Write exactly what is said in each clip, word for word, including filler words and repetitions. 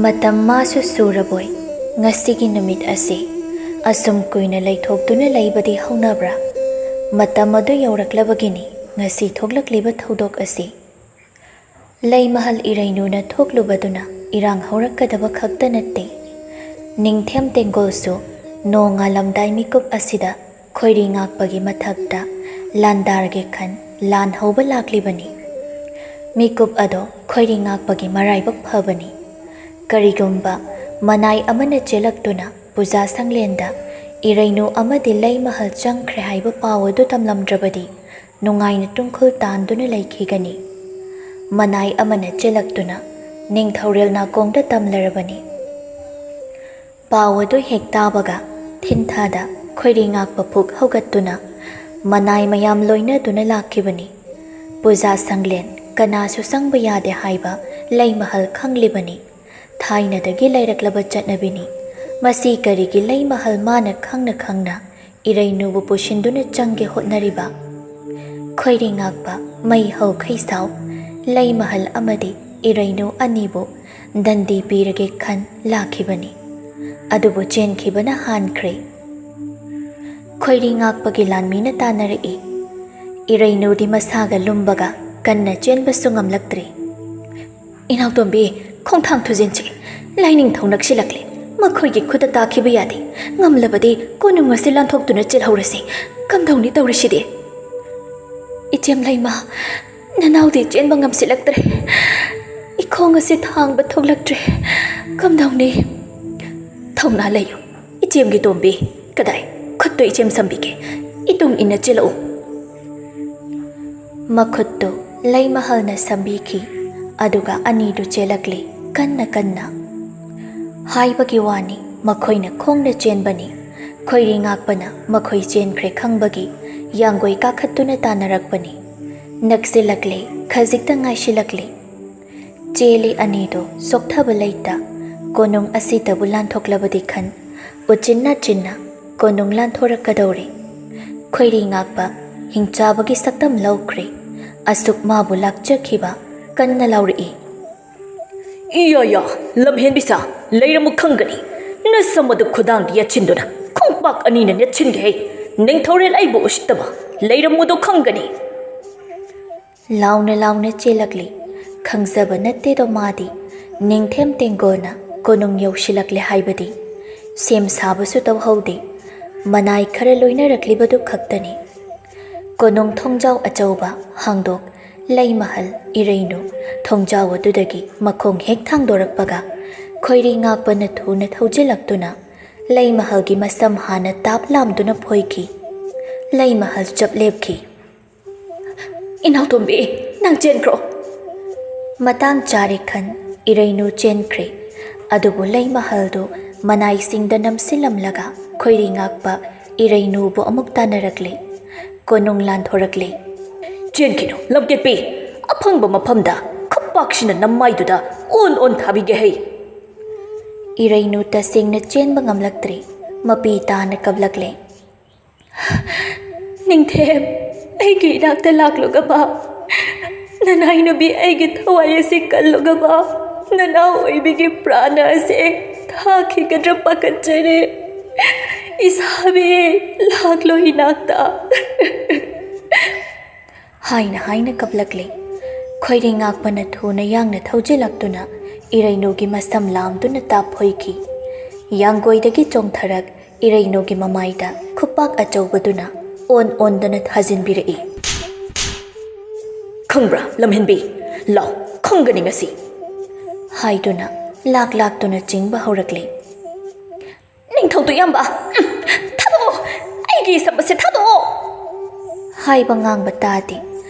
ꯃꯇꯝ ꯃꯥꯁꯨ ꯁꯨꯔꯕꯣꯏ꯫ ꯉꯁꯤꯒꯤ ꯅꯨꯃꯤꯠ ꯑꯁꯤ ꯑꯁꯨꯝ ꯀꯨꯏꯅ ꯂꯩꯊꯣꯛꯇꯨꯅ ꯂꯩꯕꯗꯤ ꯍꯧꯅꯕ꯭ꯔꯥ? ꯃꯇꯝ ꯑꯗꯨ ꯌꯧꯔꯛꯂꯕꯒꯤꯅꯤ ꯉꯁꯤ ꯊꯣꯛꯂꯛꯂꯤꯕ ꯊꯧꯗꯣꯛ ꯑꯁꯤ꯫ ꯂꯩꯃꯍꯜ ꯏꯔꯩꯅꯨꯅ ꯊꯣꯛꯂꯨꯕꯗꯨꯅ ꯏꯔꯥꯡ ꯍꯧꯔꯛꯀꯗꯕ ꯈꯛꯇ ꯅꯠꯇꯦ, ꯅꯤꯡꯊꯦꯝ ꯇꯦꯡꯒꯣꯜꯁꯨ ꯅꯣꯡꯉꯥꯜꯂꯝꯗꯥꯏ ꯃꯤꯀꯨꯞ ꯑꯁꯤꯗ ꯈꯣꯏꯔꯤ ꯉꯥꯛꯄꯒꯤ ꯃꯊꯛꯇ ꯂꯥꯟꯗꯥꯔꯒꯦ ꯈꯟ ꯂꯥꯟ ꯍꯧꯕ ꯂꯥꯛꯂꯤꯕꯅꯤ꯫ ꯃꯤꯀꯨꯞ ꯑꯗꯣ ꯈꯣꯏꯔꯤ ꯉꯥꯛꯄꯒꯤ ꯃꯔꯥꯏꯕꯛ ꯐꯕꯅꯤ꯫ ꯀꯔꯤꯒꯨꯝꯕ ꯃꯅꯥꯏ ꯑꯃꯅ ꯆꯦꯜꯂꯛꯇꯨꯅ ꯄꯨꯖꯥ ꯁꯪꯂꯦꯟꯗ ꯏꯔꯩꯅꯨ ꯑꯃꯗꯤ ꯂꯩꯃꯍꯜ ꯆꯪꯈ꯭ꯔꯦ ꯍꯥꯏꯕ ꯄꯥꯎ ꯑꯗꯨ ꯇꯝꯂꯝꯗ꯭ꯔꯕꯗꯤ ꯅꯨꯡꯉꯥꯏꯅ ꯇꯨꯡꯈꯨꯜ ꯇꯥꯟꯗꯨꯅ ꯂꯩꯈꯤꯒꯅꯤ꯫ ꯃꯅꯥꯏ ꯑꯃꯅ ꯆꯦꯜꯂꯛꯇꯨꯅ ꯅꯤꯡꯊꯧꯔꯦꯜ ꯅꯥꯀꯣꯡꯗ ꯇꯝꯂꯔꯕꯅꯤ꯫ ꯄꯥꯎ ꯑꯗꯨ ꯍꯦꯛ ꯇꯥꯕꯒ ꯊꯤꯟꯊꯥꯗ ꯈꯣꯏꯔꯤ ꯉꯥꯛꯄ ꯐꯨꯛ ꯍꯧꯒꯠꯇꯨꯅ ꯃꯅꯥꯏ ꯃꯌꯥꯝ ꯂꯣꯏꯅꯗꯨꯅ ꯂꯥꯛꯈꯤꯕꯅꯤ꯫ ꯄꯨꯖꯥ ꯁꯪꯂꯦꯟ ꯀꯅꯥꯁꯨ ꯆꯪꯕ ꯌꯥꯗꯦ ꯍꯥꯏꯕ ꯂꯩꯃꯍꯜ ꯈꯪꯂꯤꯕꯅꯤ꯫ ꯊꯥꯏꯅꯗꯒꯤ ꯂꯩꯔꯛꯂꯕ ꯆꯠꯅꯕꯤꯅꯤ꯫ ꯃꯁꯤ ꯀꯔꯤꯒꯤ ꯂꯩꯃꯍꯜ ꯃꯥꯅ ꯈꯪꯅ ꯈꯪꯅ ꯏꯔꯩꯅꯨꯕꯨ ꯄꯨꯁꯤꯟꯗꯨꯅ ꯆꯪꯒꯦ ꯍꯣꯠꯅꯔꯤꯕ? ꯈꯣꯏꯔꯤ ꯉꯥꯛꯄ, ꯃꯩ ꯍꯧ ꯈꯩꯁꯥꯎ, ꯂꯩꯃꯍꯜ ꯑꯃꯗꯤ ꯏꯔꯩꯅꯨ ꯑꯅꯤꯕꯨ ꯗꯟꯗꯤ ꯄꯤꯔꯒꯦ ꯈꯟ ꯂꯥꯛꯈꯤꯕꯅꯤ꯫ ꯑꯗꯨꯕꯨ ꯆꯦꯟꯈꯤꯕꯅ ꯍꯥꯟꯈ꯭ꯔꯦ꯫ ꯈꯣꯏꯔꯤ ꯉꯥꯛꯄꯒꯤ ꯂꯥꯟꯃꯤꯅ ꯇꯥꯟꯅꯔꯛꯏ꯫ ꯏꯔꯩꯅꯨꯗꯤ ꯃꯁꯥꯒ ꯂꯨꯝꯕꯒ ꯀꯟꯅ ꯆꯦꯟꯕꯁꯨ ꯉꯝꯂꯛꯇ꯭ꯔꯦ꯫ "ꯏꯅꯥꯎꯇꯣꯝꯕꯤ, ꯈꯣꯡꯊꯥꯡ ꯊꯨꯖꯤꯟꯁꯤ꯫ ꯂꯥꯏꯅꯤꯡꯊꯧ ꯅꯛꯁꯤꯜꯂꯛꯂꯦ꯫ ꯃꯈꯣꯏꯒꯤ ꯈꯨꯠꯇ ꯇꯥꯈꯤꯕ ꯌꯥꯗꯦ꯫ ꯉꯝꯂꯕꯗꯤ ꯀꯣꯅꯨꯡ ꯑꯁꯤ ꯂꯥꯟꯊꯣꯛꯇꯨꯅ ꯆꯦꯜꯍꯧꯔꯁꯤ꯫ ꯀꯝꯗꯧꯅꯤ ꯇꯧꯔꯤꯁꯤꯗꯤ?" "ꯏꯆꯦꯝ ꯂꯩꯃ, ꯅꯅꯥꯎꯗꯤ ꯆꯦꯟꯕ ꯉꯝꯁꯤꯜꯂꯛꯇ꯭ꯔꯦ꯫ ꯏꯈꯣꯡ ꯑꯁꯤ ꯊꯥꯡꯕ ꯊꯣꯛꯂꯛꯇ꯭ꯔꯦ꯫ ꯀꯝꯗꯧꯅꯤ?" "ꯊꯧꯅꯥ ꯂꯩꯌꯨ, ꯏꯆꯦꯝꯒꯤ ꯇꯣꯝꯕꯤ꯫ ꯀꯗꯥꯏ, ꯈꯨꯠꯇꯨ ꯏꯆꯦꯝ ꯁꯝꯕꯤꯒꯦ꯫ ꯏꯇꯨꯡ ꯏꯟꯅ ꯆꯦꯜꯂꯛꯎ꯫" ꯃꯈꯨꯠꯇꯨ ꯂꯩꯃꯍꯜꯅ ꯁꯝꯕꯤꯈꯤ, ꯑꯗꯨꯒ ꯑꯅꯤꯗꯨ ꯆꯦꯜꯂꯛꯂꯤ ꯀꯟꯅ ꯀꯟꯅ꯫ ꯍꯥꯏꯕꯒꯤ ꯋꯥꯅꯤ, ꯃꯈꯣꯏꯅ ꯈꯣꯡꯅ ꯆꯦꯟꯕꯅꯤ꯫ ꯈꯣꯏꯔꯤ ꯉꯥꯛꯄꯅ ꯃꯈꯣꯏ ꯆꯦꯟꯈ꯭ꯔꯦ ꯈꯪꯕꯒꯤ ꯌꯥꯡꯒꯣꯏ ꯀꯥꯈꯠꯇꯨꯅ ꯇꯥꯟꯅꯔꯛꯄꯅꯤ꯫ ꯅꯛꯁꯤꯜꯂꯛꯂꯦ, ꯈꯖꯤꯛꯇ ꯉꯥꯏꯁꯤꯜꯂꯛꯂꯦ꯫ ꯆꯦꯜꯂꯤ ꯑꯅꯤꯗꯨ ꯆꯣꯛꯊꯕ ꯂꯩꯇ꯫ ꯀꯣꯅꯨꯡ ꯑꯁꯤꯗꯕꯨ ꯂꯥꯟꯊꯣꯛꯂꯕꯗꯤ ꯈꯟ ꯎꯆꯤꯟ ꯅꯥꯆꯤꯟꯅ ꯀꯣꯅꯨꯡ ꯂꯥꯟꯊꯣꯔꯛꯀꯗꯧꯔꯦ꯫ ꯈꯣꯏꯔꯤ ꯉꯥꯛꯄ ꯍꯤꯡꯆꯥꯕꯒꯤ ꯁꯛꯇꯝ ꯂꯧꯈ꯭ꯔꯦ꯫ ꯑꯁꯨꯛ ꯃꯥꯕꯨ ꯂꯥꯛꯆꯈꯤꯕ ꯀꯟꯅ ꯂꯥꯎꯔꯛꯏ꯫ ꯏꯌꯥ ꯌꯥ, ꯂꯝꯍꯦꯟꯕꯤ ꯁꯥ, ꯂꯩꯔꯝꯃꯨ ꯈꯪꯒꯅꯤ꯫ ꯅꯁꯝ ꯑꯗꯨ ꯈꯨꯗꯥꯡꯗ ꯌꯦꯠꯁꯤꯟꯗꯨꯅ ꯈꯣꯡꯄꯥꯛ ꯑꯅꯤꯅ ꯅꯦꯠꯁꯤꯟꯒꯦ ꯍꯦ꯫ ꯅꯤꯡꯊꯧꯔꯦꯜ ꯑꯩꯕꯨ ꯎꯁꯤꯠꯇꯕ, ꯂꯩꯔꯝꯃꯨꯗꯣ ꯈꯪꯒꯅꯤ꯫ ꯂꯥꯎꯅ ꯂꯥꯎꯅ ꯆꯦꯜꯂꯛꯂꯤ꯫ ꯈꯪꯖꯕ ꯅꯠꯇꯦꯗꯣ ꯃꯥꯗꯤ, ꯅꯤꯡꯊꯦꯝ ꯇꯦꯡꯒꯣꯜꯅ ꯀꯣꯅꯨꯡ ꯌꯧꯁꯤꯜꯂꯛꯂꯦ ꯍꯥꯏꯕꯗꯤ꯫ ꯁꯦꯝ ꯁꯥꯕꯁꯨ ꯇꯧꯍꯧꯗꯦ, ꯃꯅꯥꯏ ꯈꯔ ꯂꯣꯏꯅꯔꯛꯂꯤꯕꯗꯨ ꯈꯛꯇꯅꯤ꯫ ꯀꯣꯅꯨꯡ ꯊꯣꯡꯖꯥꯎ ꯑꯆꯧꯕ ꯍꯥꯡꯗꯣꯛ, ꯂꯩꯃꯍꯜ ꯏꯔꯩꯅꯨ ꯊꯣꯡꯖꯥꯎ ꯑꯗꯨꯗꯒꯤ ꯃꯈꯣꯡ ꯍꯦꯛ ꯊꯥꯡꯗꯣꯔꯛꯄꯒ, ꯈꯣꯏꯔꯤ ꯉꯥꯛꯄꯅ ꯊꯨꯅ ꯊꯧꯖꯤꯜꯂꯛꯇꯨꯅ ꯂꯩꯃꯍꯜꯒꯤ ꯃꯁꯝ ꯍꯥꯟꯅ ꯇꯥꯞ ꯂꯥꯝꯗꯨꯅ ꯐꯣꯏꯈꯤ꯫ ꯂꯩꯃꯍꯜ ꯆꯞ ꯂꯦꯞꯈꯤ꯫ "ꯏꯅꯥꯎꯇꯣꯝꯕꯤ, ꯅꯪ ꯆꯦꯟꯈ꯭ꯔꯣ!" ꯃꯇꯥꯡ ꯆꯥꯔꯦ ꯈꯟ ꯏꯔꯩꯅꯨ ꯆꯦꯟꯈ꯭ꯔꯦ꯫ ꯑꯗꯨꯕꯨ ꯂꯩꯃꯍꯜꯗꯨ ꯃꯅꯥꯏꯁꯤꯡꯗ ꯅꯝꯁꯤꯜꯂꯝꯂꯒ ꯈꯣꯏꯔꯤ ꯉꯥꯛꯄ ꯏꯔꯩꯅꯨꯕꯨ ꯑꯃꯨꯛ ꯇꯥꯟꯅꯔꯛꯂꯦ꯫ ꯀꯣꯅꯨꯡ ꯂꯥꯟꯊꯣꯔꯛꯂꯦ꯫ "ꯆꯦꯟꯈꯤꯅꯨ, ꯂꯝꯀꯦꯠꯄꯤ! ꯑꯐꯪꯕ ꯃꯐꯝꯗ ꯈꯨꯄꯥꯛꯁꯤꯅ ꯅꯃꯥꯏꯗꯨꯗ ꯑꯣꯟ ꯑꯣꯟ ꯊꯥꯕꯤꯒꯦ ꯍꯩ!" ꯏꯔꯩꯅꯨ ꯇꯁꯦꯡꯅ ꯆꯦꯟꯕ ꯉꯝꯂꯛꯇ꯭ꯔꯦ꯫ ꯃꯄꯤ ꯇꯥꯅ ꯀꯞꯂꯛꯂꯦ꯫ "ꯅꯤꯡꯊꯦꯝ, ꯑꯩꯒꯤ ꯏꯅꯥꯛꯇ ꯂꯥꯛꯂꯨꯒꯕ꯫ ꯅꯅꯥꯏ ꯅꯨꯄꯤ ꯑꯩꯒꯤ ꯊꯋꯥꯏ ꯑꯁꯤ ꯀꯜꯂꯨꯒꯕ꯫ ꯅꯅꯥꯎ ꯑꯣꯏꯕꯤꯒꯤ ꯄ꯭ꯔꯥꯅ ꯑꯁꯦ ꯊꯥꯈꯤꯒꯗ꯭ꯔꯥ ꯄꯥꯈꯠꯆꯔꯦ꯫ ꯏꯁꯥꯕꯤ, ꯂꯥꯛꯂꯣ ꯏꯅꯥꯛꯇ!" ꯍꯥꯏꯅ ꯍꯥꯏꯅ ꯀꯞꯂꯛꯂꯦ꯫ ꯈꯣꯏꯔꯤ ꯉꯥꯛꯄꯅ ꯊꯨꯅ ꯌꯥꯡꯅ ꯊꯧꯖꯤꯜꯂꯛꯇꯨꯅ ꯏꯔꯩꯅꯨꯒꯤ ꯃꯁꯝ ꯂꯥꯝꯗꯨꯅ ꯇꯥꯞ ꯐꯣꯏꯈꯤ꯫ ꯌꯥꯡꯒꯣꯏꯗꯒꯤ ꯆꯣꯡꯊꯔꯛ ꯏꯔꯩꯅꯨꯒꯤ ꯃꯃꯥꯏꯗ ꯈꯨꯄꯥꯛ ꯑꯆꯧꯕꯗꯨꯅ ꯑꯣꯟ ꯑꯣꯟꯗꯨꯅ ꯊꯥꯖꯤꯟꯕꯤꯔꯛꯏ꯫ "ꯈꯪꯕ꯭ꯔꯥ ꯂꯝꯍꯦꯟꯕꯤ? ꯂꯥꯎ, ꯈꯪꯒꯅꯤ ꯉꯁꯤ!" ꯍꯥꯏꯗꯨꯅ ꯂꯥꯛ ꯂꯥꯛꯇꯨꯅ ꯆꯤꯡꯕ ꯍꯧꯔꯛꯂꯦ꯫ "ꯅꯤꯡꯊꯧꯗꯨ ꯏꯌꯥꯝꯕ, ꯎꯝ, ꯊꯥꯗꯣꯛꯑꯣ! ꯑꯩꯒꯤ ꯁꯝ ꯑꯁꯦ ꯊꯥꯗꯣꯛꯑꯣ!" ꯍꯥꯏꯕ ꯉꯥꯡꯕ ꯇꯥꯗꯦ꯫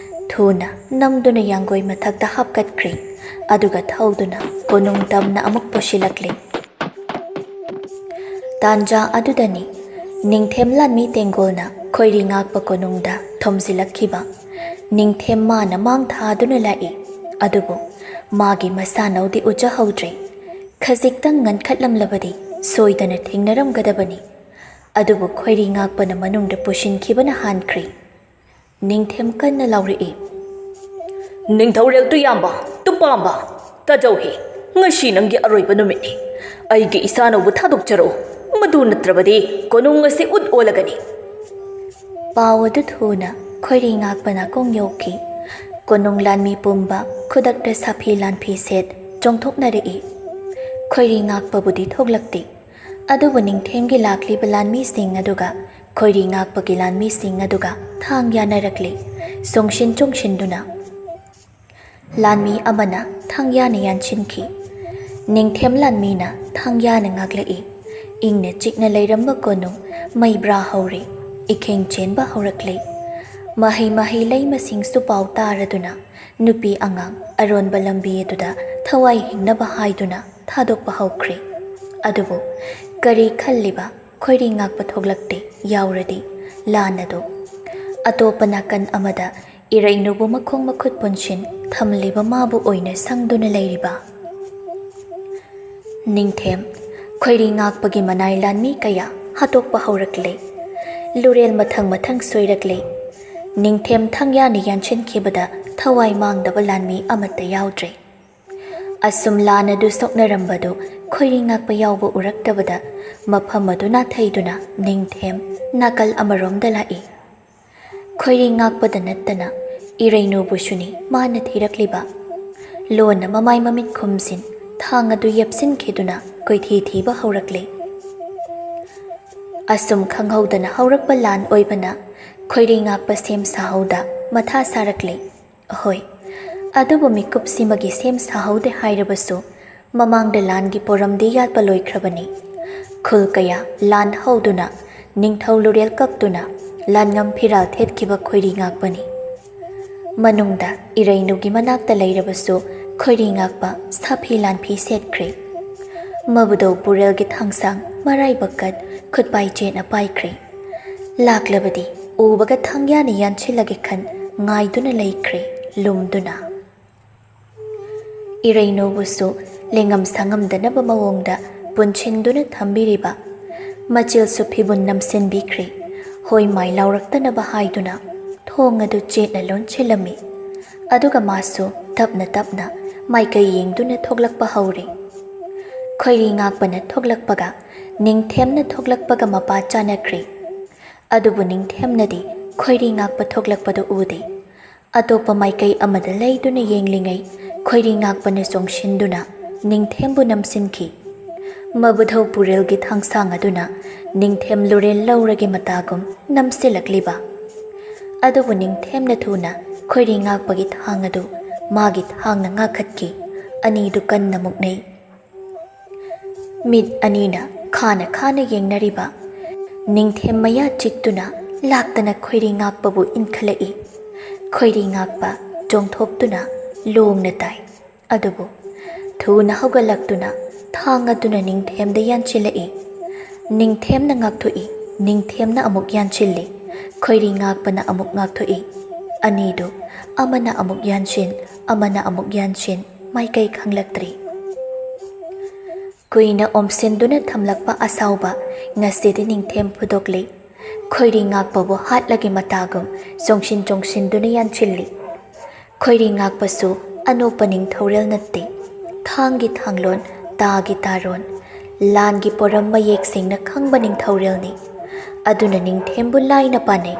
ꯊꯨꯅ ꯅꯝꯗꯨꯅ ꯌꯥꯡꯒꯣꯏ ꯃꯊꯛꯇ ꯍꯥꯞꯀꯠꯈ꯭ꯔꯦ꯫ ꯑꯗꯨꯒ ꯊꯧꯗꯨꯅ ꯀꯣꯅꯨꯡ ꯇꯝꯅ ꯑꯃꯨꯛ ꯄꯨꯁꯤꯜꯂꯛꯂꯦ꯫ ꯇꯥꯟꯖꯥ ꯑꯗꯨꯗꯅꯤ ꯅꯤꯡꯊꯦꯝ ꯂꯥꯟꯃꯤ ꯇꯦꯡꯒꯣꯜꯅ ꯈꯣꯏꯔꯤ ꯉꯥꯛꯄ ꯀꯣꯅꯨꯡꯗ ꯊꯣꯝꯖꯤꯜꯂꯛꯈꯤꯕ꯫ ꯅꯤꯡꯊꯦꯝ ꯃꯥꯅ ꯃꯥꯡ ꯊꯥꯗꯨꯅ ꯂꯥꯛꯏ꯫ ꯑꯗꯨꯕꯨ ꯃꯥꯒꯤ ꯃꯁꯥꯅꯧꯗꯤ ꯎꯖꯍꯧꯗ꯭ꯔꯦ꯫ ꯈꯖꯤꯛꯇꯪ ꯉꯟꯈꯠꯂꯝꯂꯕꯗꯤ ꯁꯣꯏꯗꯅ ꯊꯦꯡꯅꯔꯝꯒꯗꯕꯅꯤ꯫ ꯑꯗꯨꯕꯨ ꯈꯣꯏꯔꯤ ꯉꯥꯛꯄꯅ ꯃꯅꯨꯡꯗ ꯄꯨꯁꯤꯟꯈꯤꯕꯅ ꯍꯥꯟꯈ꯭ꯔꯦ꯫ ꯅꯤꯡꯊꯦꯝ ꯀꯟꯅ ꯂꯥꯎꯔꯛꯏ꯫ "ꯅꯤꯡꯊꯧꯔꯦꯜ ꯇꯨꯌꯥꯝꯕ, ꯇꯨꯄꯥꯝꯕ, ꯇꯥꯖꯧ ꯍꯦ꯫ "ꯉꯁꯤ ꯅꯪꯒꯤ ꯑꯔꯣꯏꯕ ꯅꯨꯃꯤꯠꯅꯤ꯫ ꯑꯩꯒꯤ ꯏꯆꯥꯅꯧꯕꯨ ꯊꯥꯗꯣꯛꯆꯔꯛꯎ꯫ ꯃꯗꯨ ꯅꯠꯇ꯭ꯔꯕꯗꯤ ꯀꯣꯅꯨꯡ ꯑꯁꯤ ꯎꯠ ꯑꯣꯜꯂꯒꯅꯤ꯫" ꯄꯥꯎ ꯑꯗꯨ ꯊꯨꯅ ꯈꯣꯏꯔꯤ ꯉꯥꯛꯄ ꯅꯥꯀꯣꯡ ꯌꯧꯈꯤ꯫ ꯀꯣꯅꯨꯡ ꯂꯥꯟꯃꯤ ꯄꯨꯝꯕ ꯈꯨꯗꯛꯇ ꯁꯥꯐꯤ ꯂꯥꯟꯐꯤ ꯁꯦꯠ ꯆꯣꯡꯊꯣꯛꯅꯔꯛꯏ꯫ ꯈꯣꯏꯔꯤ ꯉꯥꯛꯄꯕꯨꯗꯤ ꯊꯣꯛꯂꯛꯇꯦ꯫ ꯑꯗꯨꯕꯨ ꯅꯤꯡꯊꯦꯝꯒꯤ ꯂꯥꯛꯂꯤꯕ ꯂꯥꯟꯃꯤꯁꯤꯡ ꯑꯗꯨꯒ ꯈꯣꯏꯔꯤ ꯉꯥꯛꯄꯒꯤ ꯂꯥꯟꯃꯤꯁꯤꯡ ꯑꯗꯨꯒ ꯊꯥꯡ ꯌꯥꯅꯔꯛꯂꯤ꯫ ꯆꯣꯡꯁꯤꯟ ꯆꯣꯡꯁꯤꯟꯗꯨꯅ ꯂꯥꯟꯃꯤ ꯑꯃꯅ ꯊꯥꯡ ꯌꯥꯅ ꯌꯥꯟꯁꯤꯟꯈꯤ꯫ ꯅꯤꯡꯊꯦꯝ ꯂꯥꯟꯃꯤꯅ ꯊꯥꯡ ꯌꯥꯅ ꯉꯥꯛꯂꯛꯏ꯫ ꯏꯪꯅ ꯆꯤꯛꯅ ꯂꯩꯔꯝꯕ ꯀꯣꯅꯨꯡ ꯃꯩꯕ꯭ꯔꯥ ꯍꯧꯔꯦ꯫ ꯏꯈꯦꯡ ꯆꯦꯟꯕ ꯍꯧꯔꯛꯂꯦ꯫ ꯃꯍꯩ ꯃꯍꯩ ꯂꯩꯃꯁꯤꯡꯁꯨ ꯄꯥꯎ ꯇꯥꯔꯗꯨꯅ ꯅꯨꯄꯤ ꯑꯉꯥꯡ ꯑꯔꯣꯟꯕ ꯂꯝꯕꯤ ꯑꯗꯨꯗ ꯊꯋꯥꯏ ꯍꯤꯡꯅꯕ ꯍꯥꯏꯗꯨꯅ ꯊꯥꯗꯣꯛꯄ ꯍꯧꯈ꯭ꯔꯦ꯫ ꯑꯗꯨꯕꯨ ꯀꯔꯤ ꯈꯜꯂꯤꯕ ꯈꯣꯏꯔꯤ ꯉꯥꯛꯄ ꯊꯣꯛꯂꯛꯇꯦ꯫ ꯌꯥꯎꯔꯗꯤ ꯂꯥꯟ ꯑꯗꯨ꯫ ꯑꯇꯣꯞꯄ ꯅꯥꯀꯟ ꯑꯃꯗ ꯏꯔꯩꯅꯨꯕꯨ ꯃꯈꯣꯡ ꯃꯈꯨꯠ ꯄꯨꯟꯁꯤꯟ ꯊꯝꯂꯤꯕ ꯃꯥꯕꯨ ꯑꯣꯏꯅ ꯁꯪꯗꯨꯅ ꯂꯩꯔꯤꯕ ꯅꯤꯡꯊꯦꯝ ꯈꯣꯏꯔꯤ ꯉꯥꯛꯄꯒꯤ ꯃꯅꯥꯏ ꯂꯥꯟꯃꯤ ꯀꯌꯥ ꯍꯥꯠꯇꯣꯛꯄ ꯍꯧꯔꯛꯂꯦ꯫ ꯂꯨꯔꯦꯜ ꯃꯊꯪ ꯃꯊꯪ ꯁꯣꯏꯔꯛꯂꯦ꯫ ꯅꯤꯡꯊꯦꯝ ꯊꯥꯡꯌꯥꯅ ꯌꯥꯟꯁꯤꯟꯈꯤꯕꯗ ꯊꯋꯥꯏ ꯃꯥꯡꯗꯕ ꯂꯥꯟꯃꯤ ꯑꯃꯠꯇ ꯌꯥꯎꯗ꯭ꯔꯦ꯫ ꯑꯁꯨꯝ ꯂꯥꯟ ꯑꯗꯨ ꯁꯣꯛꯅꯔꯝꯕꯗꯨ ꯈꯣꯏꯔꯤ ꯉꯥꯛꯄ ꯌꯥꯎꯕ ꯎꯔꯛꯇꯕꯗ ꯃꯐꯝ ꯑꯗꯨ ꯅꯥꯊꯩꯗꯨꯅ ꯅꯤꯡꯊꯦꯝ ꯅꯥꯀꯜ ꯑꯃꯔꯣꯝꯗ ꯂꯥꯛꯏ꯫ ꯈꯣꯏꯔꯤ ꯉꯥꯛꯄꯗ ꯅꯠꯇꯅ ꯏꯔꯩꯅꯨꯕꯨꯁꯨꯅꯤ ꯃꯥꯅ ꯊꯤꯔꯛꯂꯤꯕ꯫ ꯂꯣꯟꯅ ꯃꯃꯥꯏ ꯃꯃꯤꯠ ꯈꯨꯝꯖꯤꯟ ꯊꯥꯡ ꯑꯗꯨ ꯌꯦꯞꯁꯤꯟꯈꯤꯗꯨꯅ ꯀꯣꯏꯊꯤ ꯊꯤꯕ ꯍꯧꯔꯛꯂꯦ꯫ ꯑꯁꯨꯝ ꯈꯪꯍꯧꯗꯅ ꯍꯧꯔꯛꯄ ꯂꯥꯟ ꯑꯣꯏꯕꯅ ꯈꯣꯏꯔꯤ ꯉꯥꯛꯄ ꯁꯦꯝ ꯁꯥꯍꯧꯗ ꯃꯊꯥ ꯁꯥꯔꯛꯂꯦ꯫ ꯍꯣꯏ, ꯑꯗꯨꯕꯨ ꯃꯤꯀꯨꯞꯁꯤꯃꯒꯤ ꯁꯦꯝ ꯁꯥꯍꯧꯗꯦ ꯍꯥꯏꯔꯕꯁꯨ ꯃꯃꯥꯡꯗ ꯂꯥꯟꯒꯤ ꯄꯣꯔꯝꯗꯤ ꯌꯥꯠꯄ ꯂꯣꯏꯈ꯭ꯔꯕꯅꯤ꯫ ꯈꯨꯜ ꯀꯌꯥ ꯂꯥꯟ ꯍꯧꯗꯨꯅ ꯅꯤꯡꯊꯧ ꯂꯨꯔꯦꯜ ꯀꯛꯇꯨꯅ ꯂꯥꯟꯉꯝ ꯐꯤꯔꯥꯜ ꯊꯦꯠꯈꯤꯕ ꯈꯣꯏꯔꯤ ꯉꯥꯛꯄꯅꯤ꯫ ꯃꯅꯨꯡꯗ ꯏꯔꯩꯅꯨꯒꯤ ꯃꯅꯥꯛꯇ ꯂꯩꯔꯕꯁꯨ ꯈꯣꯏꯔꯤ ꯉꯥꯛꯄ ꯁꯥꯐꯤ ꯂꯥꯟꯐꯤ ꯁꯦꯠꯈ꯭ꯔꯦ꯫ ꯃꯕꯨꯗꯧ ꯄꯨꯔꯦꯜꯒꯤ ꯊꯥꯡꯁꯥꯡ ꯃꯔꯥꯏꯕꯛꯀꯠ ꯈꯨꯠꯄꯥꯏ ꯆꯦꯠꯅ ꯄꯥꯏꯈ꯭ꯔꯦ꯫ ꯂꯥꯛꯂꯕꯗꯤ ꯎꯕꯒ ꯊꯥꯡꯌꯥꯅ ꯌꯥꯟꯁꯤꯜꯂꯒꯦ ꯈꯟ ꯉꯥꯏꯗꯨꯅ ꯂꯩꯈ꯭ꯔꯦ ꯂꯨꯝꯗꯨꯅ꯫ ꯏꯔꯩꯅꯨꯕꯨꯁꯨ ꯂꯦꯡꯉꯝ ꯁꯥꯉꯝꯗꯅꯕ ꯃꯑꯣꯡꯗ ꯄꯨꯟꯁꯤꯟꯗꯨꯅ ꯊꯝꯕꯤꯔꯤꯕ, ꯃꯆꯤꯜꯁꯨ ꯐꯤꯕꯨꯟ ꯅꯝꯁꯤꯟꯕꯤꯈ꯭ꯔꯦ꯫ ꯍꯣꯏ ꯃꯥꯏ ꯂꯥꯎꯔꯛꯇꯅꯕ ꯍꯥꯏꯗꯨꯅ ꯊꯣꯡ ꯑꯗꯨ ꯆꯦꯠꯅ ꯂꯣꯟꯁꯤꯜꯂꯝꯃꯤ꯫ ꯑꯗꯨꯒ ꯃꯥꯁꯨ ꯇꯞꯅ ꯇꯞꯅ ꯃꯥꯏꯀꯩ ꯌꯦꯡꯗꯨꯅ ꯊꯣꯛꯂꯛꯄ ꯍꯧꯔꯦ꯫ ꯈꯣꯏꯔꯤ ꯉꯥꯛꯄꯅ ꯊꯣꯛꯂꯛꯄꯒ ꯅꯤꯡꯊꯦꯝꯅ ꯊꯣꯛꯂꯛꯄꯒ ꯃꯄꯥ ꯆꯥꯅꯈ꯭ꯔꯦ꯫ ꯑꯗꯨꯕꯨ ꯅꯤꯡꯊꯦꯝꯅꯗꯤ ꯈꯣꯏꯔꯤ ꯉꯥꯛꯄ ꯊꯣꯛꯂꯛꯄꯗꯨ ꯎꯗꯦ꯫ ꯑꯇꯣꯞꯄ ꯃꯥꯏꯀꯩ ꯑꯃꯗ ꯂꯩꯗꯨꯅ ꯌꯦꯡꯂꯤꯉꯩ ꯈꯣꯏꯔꯤ ꯉꯥꯛꯄꯅ ꯆꯣꯡꯁꯤꯟꯗꯨꯅ ꯅꯤꯡꯊꯦꯝꯕꯨ ꯅꯝꯁꯤꯟꯈꯤ꯫ ꯃꯕꯨꯙꯧ ꯄꯨꯔꯦꯜꯒꯤ ꯊꯥꯡꯁꯥꯡ ꯑꯗꯨꯅ ꯅꯤꯡꯊꯦꯝ ꯂꯨꯔꯦꯜ ꯂꯧꯔꯒꯤ ꯃꯇꯥꯒꯨꯝ ꯅꯝꯁꯤꯜꯂꯛꯂꯤꯕ꯫ ꯑꯗꯨꯕꯨ ꯅꯤꯡꯊꯦꯝꯅ ꯊꯨꯅ ꯈꯣꯏꯔꯤ ꯉꯥꯛꯄꯒꯤ ꯊꯥꯡ ꯑꯗꯨ ꯃꯥꯒꯤ ꯊꯥꯡꯅ ꯉꯥꯛꯈꯠꯈꯤ꯫ ꯑꯅꯤꯗꯨ ꯀꯟꯅ ꯃꯨꯛꯅꯩ꯫ ꯃꯤꯠ ꯑꯅꯤꯅ ꯈꯥꯅ ꯈꯥꯅ ꯌꯦꯡꯅꯔꯤꯕ ꯅꯤꯡꯊꯦꯝ ꯃꯌꯥ ꯆꯤꯛꯇꯨꯅ ꯂꯥꯛꯇꯅ ꯈꯣꯏꯔꯤ ꯉꯥꯛꯄꯕꯨ ꯏꯟꯈꯠꯂꯛꯏ꯫ ꯈꯣꯏꯔꯤ ꯉꯥꯛꯄ ꯆꯣꯡꯊꯣꯛꯇꯨꯅ ꯂꯣꯡꯅ ꯇꯥꯏ꯫ ꯑꯗꯨꯕꯨ ꯊꯨꯅ ꯍꯧꯒꯠꯂꯛꯇꯨꯅ ꯊꯥꯡ ꯑꯗꯨꯅ ꯅꯤꯡꯊꯦꯝꯗ ꯌꯥꯟꯁꯤꯜꯂꯛꯏ꯫ ꯅꯤꯡꯊꯦꯝꯅ ꯉꯥꯛꯊꯣꯛꯏ, ꯅꯤꯡꯊꯦꯝꯅ ꯑꯃꯨꯛ ꯌꯥꯟꯁꯤꯜꯂꯤ, ꯈꯣꯏꯔꯤ ꯉꯥꯛꯄꯅ ꯑꯃꯨꯛ ꯉꯥꯛꯊꯣꯛꯏ꯫ ꯑꯅꯤꯗꯨ ꯑꯃꯅ ꯑꯃꯨꯛ ꯌꯥꯟꯁꯤꯟ, ꯑꯃꯅ ꯑꯃꯨꯛ ꯌꯥꯟꯁꯤꯟ, ꯃꯥꯏꯀꯩ ꯈꯪꯂꯛꯇ꯭ꯔꯦ꯫ ꯀꯨꯏꯅ ꯑꯣꯝꯁꯤꯟꯗꯨꯅ ꯊꯝꯂꯛꯄ ꯑꯁꯥꯎꯕ ꯉꯁꯤꯗꯤ ꯅꯤꯡꯊꯦꯝ ꯐꯨꯗꯣꯛꯂꯦ꯫ ꯈꯣꯏꯔꯤ ꯉꯥꯛꯄꯕꯨ ꯍꯥꯠꯂꯒꯦ ꯃꯇꯥꯒꯨꯝ ꯆꯣꯡꯁꯤꯟ ꯆꯣꯡꯁꯤꯟꯗꯨꯅ ꯌꯥꯟꯁꯤꯜꯂꯤ꯫ ꯈꯣꯏꯔꯤ ꯉꯥꯛꯄꯁꯨ ꯑꯅꯣꯞꯄ ꯅꯤꯡꯊꯧꯔꯦꯜ ꯅꯠꯇꯦ꯫ ꯊꯥꯡꯒꯤ ꯊꯥꯡꯂꯣꯟ, ꯇꯥꯒꯤ ꯇꯥꯔꯣꯟ, ꯂꯥꯟꯒꯤ ꯄꯣꯔꯝ ꯃꯌꯦꯛ ꯁꯦꯡꯅ ꯈꯪꯕ ꯅꯤꯡꯊꯧꯔꯦꯜꯅꯤ꯫ ꯑꯗꯨꯅ ꯅꯤꯡꯊꯦꯝꯕꯨ ꯂꯥꯏꯅ ꯄꯥꯟꯅꯩ꯫